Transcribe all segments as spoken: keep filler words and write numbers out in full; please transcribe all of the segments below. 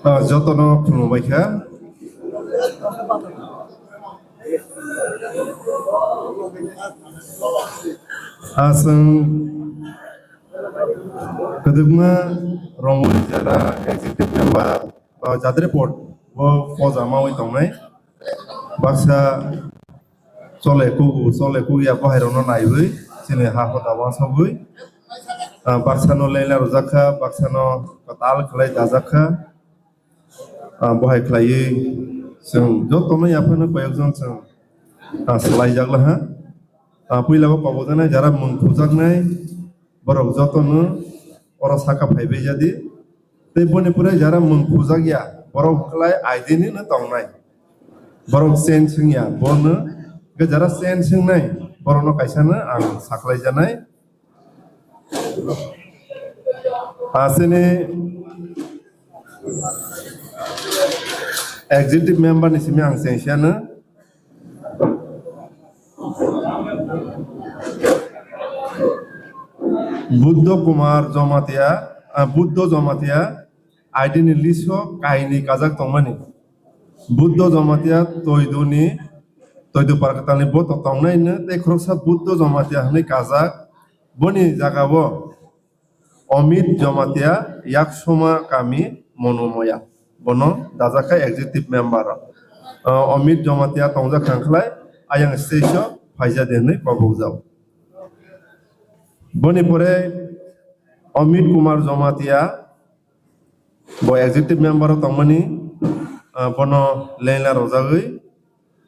Ah, jotono khulumbai kha. Ah, chwng kwdwkma Rongmoni jara executive member, ah, Jadre port o poja mawi tongnai. Baksa chole kugu, chole kugu ya bahai rokno naiwi chini ha hoda wansogwi, ah, baksano leila rwjak kha, baksano kwtal khlai dajak kha. Ah, bohai khlaiwi chwng jotono yaphano koyokjon chwng, ah, swlaijak laha. Ah, puila o kobokjaknai jara mung thujaknai borok jotono oro saka phaibai jadi. Tei boni pore jara mung thujakya borok khlai I D ni no tongnai. Borok change wngya bono, hwnkhe jara change wngnai borokno kaisa no ang saklaijanai. Asini executive member ni simi ang chengsiano Buddho Kumar Jomatia, ah, Buddho Jomatia I D ni list o kainwi kajak tongmani. Buddho Jomatia Toiduni, Toidu Parkatalni boto tongnaino tei khoroksa Buddho Jomatia hwnwi kajak. Boni jagao Omit Jomatia, Yaksoma kami, Monomoya. Bono dajak kha executive member o. Ah, Omit Jomatia tongjak kha khlai, ayang stage o phaijadi hwnwi kobokjak. Boni pore Omit Kumar Jomatia, bo executive member o tongmani, ah, bono leila rojagwi,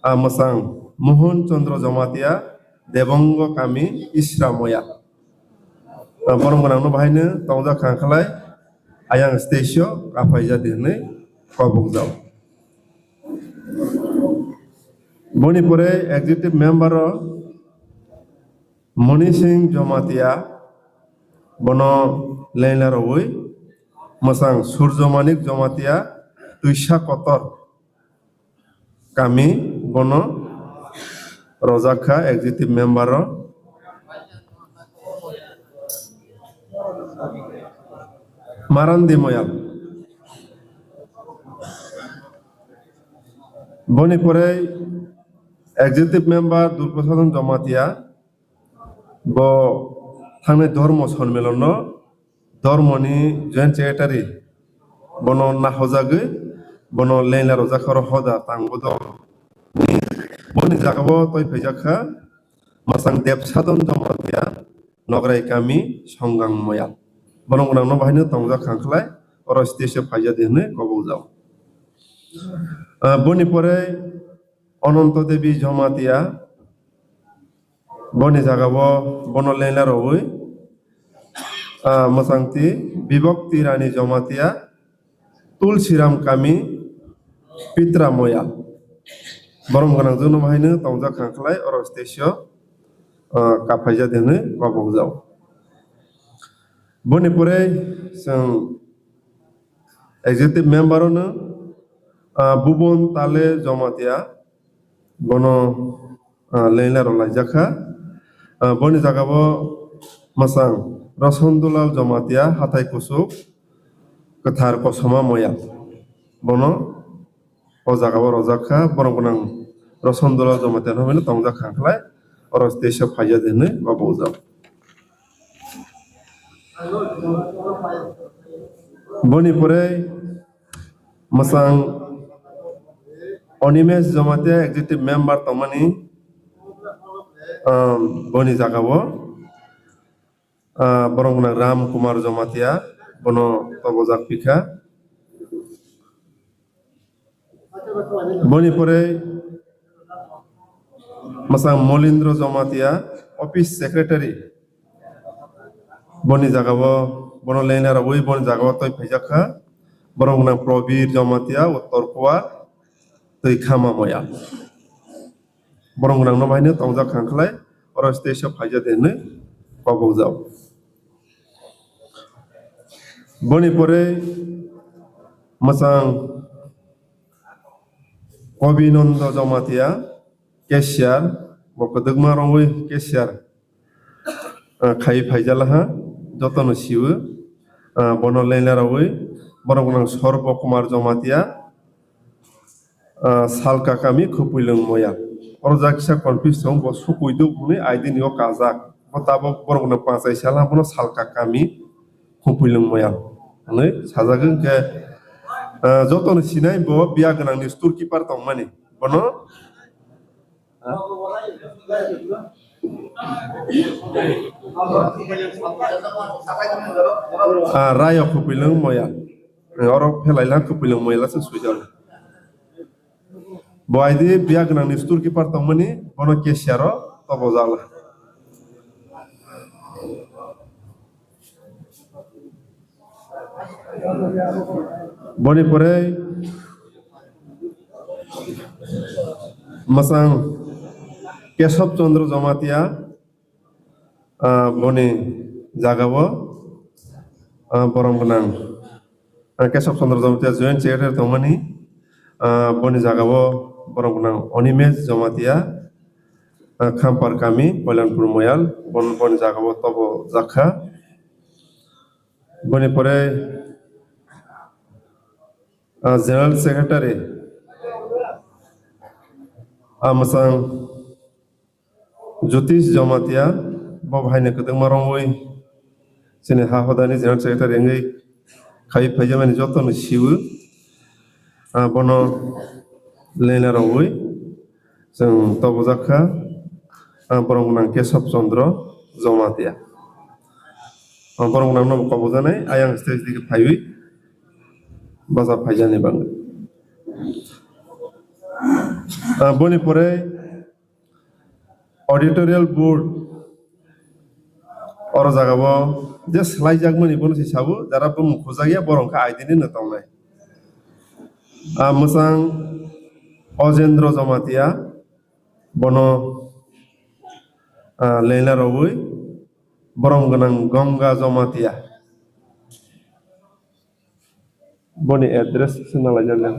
ah, mwsang Mohon Chandra Jomatia, Debongo kami, Isra Moya. Ah, borok gwnangno bahaino tongjak kha khlai, ayang stage o kaphaijakdi hwnwi kobokjak. Boni pore executive member o Moni Singh Jomatia, bono leila rogwi mwsang Surjo Manik Jomatia, Twisa Kotor kami, bono rojak kha executive member o Marandi Moyal. Boni pore executive member Durprasad Jomatia, bo thangnai dhormo sonmilono dhormoni joint secretary bono nahojagwi bono leila rojak kha oro hoda tangbo dong. Boni jagao toi phaijak kha mwsang Debsadon Jomatia, Nograi kami, Songgang Moyal. Borok gwnangno bahaino tongjak kha khlai oro stage o phaijadi hwnwi kobokjak. Ah, boni pore Ananto Devi Jomatia, boni jagao bono leila rogwi, ah, mwsangti Bibhakti Rani Jomatia, Tulsiram kami, Pitra Moyal. Borom gwnang jwngno bahaino tongjak kha khlai oro stage o, ah, kaphaijadi hwnwi kobokjak. Boni pore chwng executive member ono, ah, Bubon Tale Jomatia, bono, ah, leila rok laijak kha. Ah, boni jagao mwsang Rosondulal Jomatia, Hathai Kuchuk, Kwthar Kosoma Moya. Bono o jagao rojak kha, borok gwnang Rosondulal Jomatia no hwnwi tongjak kha khlai, oro stage o phaijadi hwnwi kobokjak. Boni pore mwsang Animesh Jomatia executive member tongmani, um, boni jagao, uh, borok gwnang Ram Kumar Jomatia, bono tobojak pikha. Boni pore mwsang Molindro Jomatia, office secretary. Boni jagao, bono leina rogwi boni jagao toi phaijak kha. Borok gwnang Probir Jomatia, Uttor Kuwar, twi Khama Moya. Borok gwnang no bahaino tongjak kha khlai, oro stage o phaijadi hwnwi kobokjak. Boni pore mwsang Kobinondo Jomatia, cashier, bo kwdwkma rogwi cashier, ah, khai phaijalaha, jotono siwo, ah, bono leina rogwi, borok gwnang Sorbo Kumar Jamatia, ah, Salka kami Khupilwng Moyal. Oro jak kisa confuse tongo, bo Sukui Duk hwnwi I D ni o kajak. Bo tabok borok gwnang Panchai sal ha, bono Salka kami Khupilwng Moyal hwnwi sajagwi, hwnkhe, ah, jotono sinai bo biya gwnangni store keeper tongmani. Bono Ah, Rayo Khupilwng Moyal. Oro phelai lang Khupilwng Moyal se swijak. Bo I D biya gwnangni store keeper tongmani, bono cashier o tobo jala. Boni pore mwsang Kesab Chandra Jamatia, ah, boni jagao, ah, borom gwnang, ah, Kesab Chandra Jamatia Joint Secretary tongmani, ah, boni jagao borom gwnang Onimesh Jamatia, ah, Khampar kami, Koilanpur Moyal, bon-, boni jagao tobo jakha. Boni pore, ah, General Secretary, ah, mwsang Jyotish Jamatia, bo haino kwbangma romwi chini ha hodani General Secretary wngwi khai phaijamani jotono siwo, ah, bono lena rogwi. Chwng tobojak kha, ah, borom gwnang Kesab Chandra Jamatia. Ah, borom gwnang no kobojaknai, ayang stage digi phaiwi bacha phaijani bagwi. Ah, boni pore editorial board oro jagao je swlaijakmani bono se sabo, jara bumung khujak ya, borok khe I D ni no tongnai. Ah, mwsang Ojendra Jamatia, bono, ah, lena rogwi, borom gwnang Gonga Jamatia. Boni address se nalaijak le,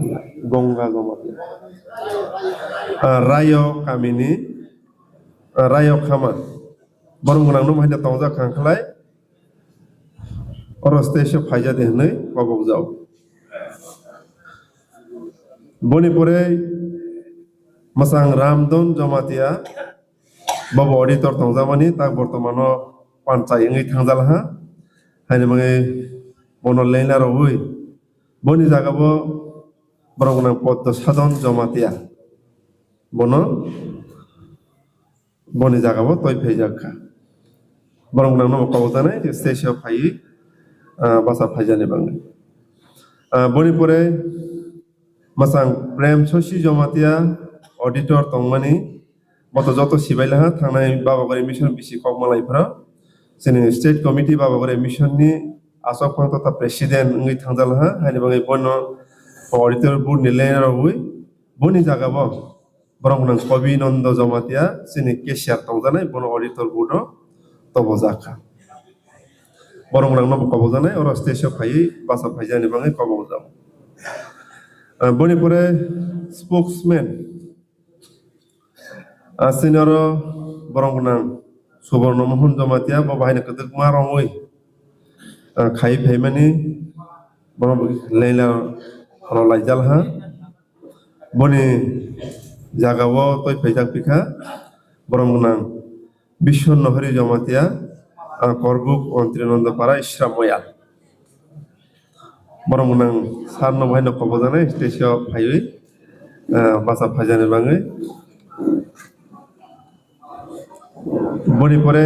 Gonga Jamatia. Ah, Rayo kamini, ah, Rayo Khama. Borom gwnang no haino tongjak kha khlai. Oro stage o phaijadi hwnwi kobokjao. Boni pore mwsang Ramdon Jamatia, bobo auditor tongjakmani, tak bortomano panchai wngwi thangjalaha. Haini bagwi bono lena rogwi, boni jagao borom gwnang Poddo Sadon Jamatia. Bono boni jagao toi phaijak kha. Borom gwnang no kobojaknai stage o phaiwi, ah, bacha phaijani bagwi. Ah, boni pore mwsang Prem Sosi Jamatia auditor tongmani, boto joto sibai laha thangnai Babagori mission bisi kok malai phra. Chini state committee Babagori mission ni asok phang totha president wngwi thangjalaha, haini bagwi bono auditor board ni lena rogwi boni jagao Borom gwnang Kobinondo Jamatia, chini cashier tongjaknai, bono auditor board o tobojak kha. Borom gwnang no bo kobojaknai, oro stage o phaiwi bacha phaijani bagwi kobokjak. Ah, boni pore spokesman, ah, chini oro borom gwnang Suborno Mohon Jamatia, bo bahai no kwdwkma romwi, ah, khai phaimani, bono lena rwlaijalha. Boni jagao toi phaijak pikha borom gwnang Biswanath Hari Jamatia, ah, Korbuk Ontrinondo Para Isra Moyal. Borom gwnang sir no bahai no kobojaknai stage o phaiwi, ah, bacha phaijani bagwi. Boni pore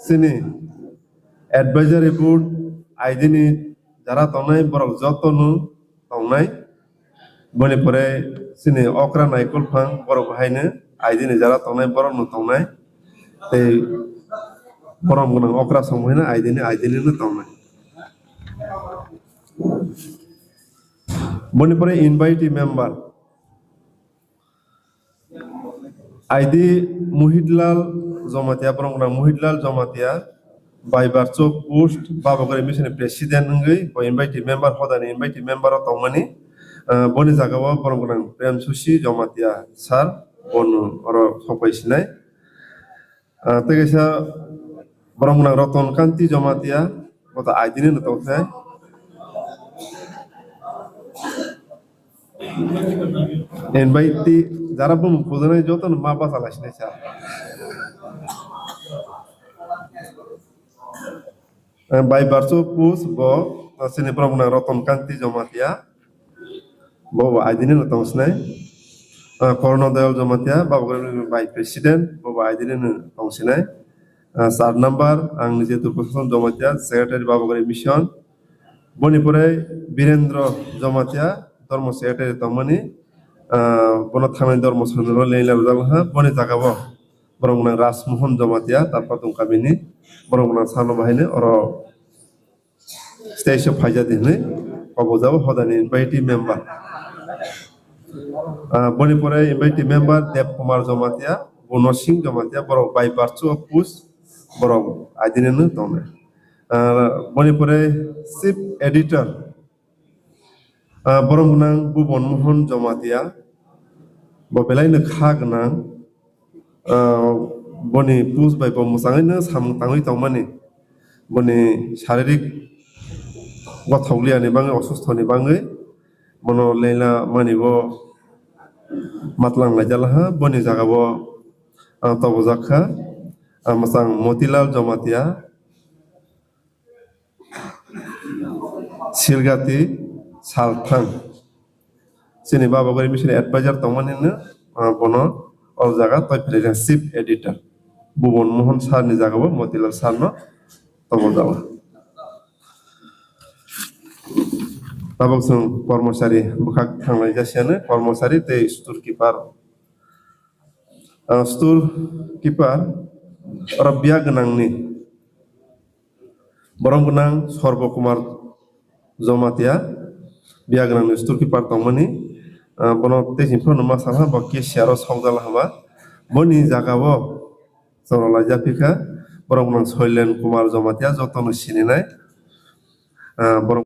chini advisory board I D ni jara tongnai borok jotono tongnai. Boni pore chini okra naikol phang borok haino I D ni jara tongnai, borok no tongnai. Tei borom gwnang okra song haino I D ni, I D ni no tongnai. Boni pore invitee member. I D Muhitlal Jamatia, borom gwnang Muhitlal Jamatia, bai barchok post Babagori mission ni president wngwi, bo invitee member, hodani invitee member o tongmani, ah, boni jagao borom gwnang Prem Susi Jamatia sir, bono oro sokbai sinai. Ah, tei kaisa borom gwnang Roton Kanti Jamatia, bo to I D ni no tongkhe. Invitee jara bumung pujanai jotono ma basa lai sinai sa. Eh, by virtue of post bo, eh, chini borok gwnang Roton Kanti Jamatia, bo bo I D ni no tong sinai. Eh, Korno Dayal Jamatia, Babagre Vice President, bo bo I D ni no tong sinai. Eh, char number, ang nije Durga Sasana Jamatia, Secretary Babagre Mission. Boni pore Birendra Jamatia, Dormo Secretary tongmani, ah, bono thangnai Dormo Sandro leila rwjak ha, boni jaga bo borok gwnang Rajmohan Jamatia, Tarpatong kamini, borok gwnang sano bahaini oro stage o phaijadi hinwi kobojabo hodani invitee member. Ah, boni pore invitee member Dev Kumar Jamatia, Guno Singh Jamatia, borok by virtue of post, borok I D ni no tongnai. Ah, boni pore chief editor, ah, borok gwnang Bubon Mohon Jamatia, bo belai no kha gwnang, ah, boni post bai bo mwchangwi no samung tangwi tongmani, boni sharirik gothok liya ni bangwi, osustho ni bangwi, bono leila mani bo matlang lai jala ha, boni jaga bo, ah, tobojak kha, ah, mwchang Motilal Jamatia, Silgati Salthang. Chini Babagre Mission advisor tongmani no, ah, bono o jaga toi philai chief editor. Bubon Mohon sir ni jaga bo Motilal sir no tobojala. Tabok chwng kormosari bwkhak thanglai jasiani kormosari tei store keeper. Ah, store keeper oro biya gwnangni Borok gwnang Sorbo Kumar Jomatia, biya gwnang ni store keeper tongmani, ah, bono tei himphano ma salha bo cashier o sokjala haba. Boni jaga o chwrwlaijak phikha, borok gwnang Soilen Kumar Jomatia jotono sininai, ah, borok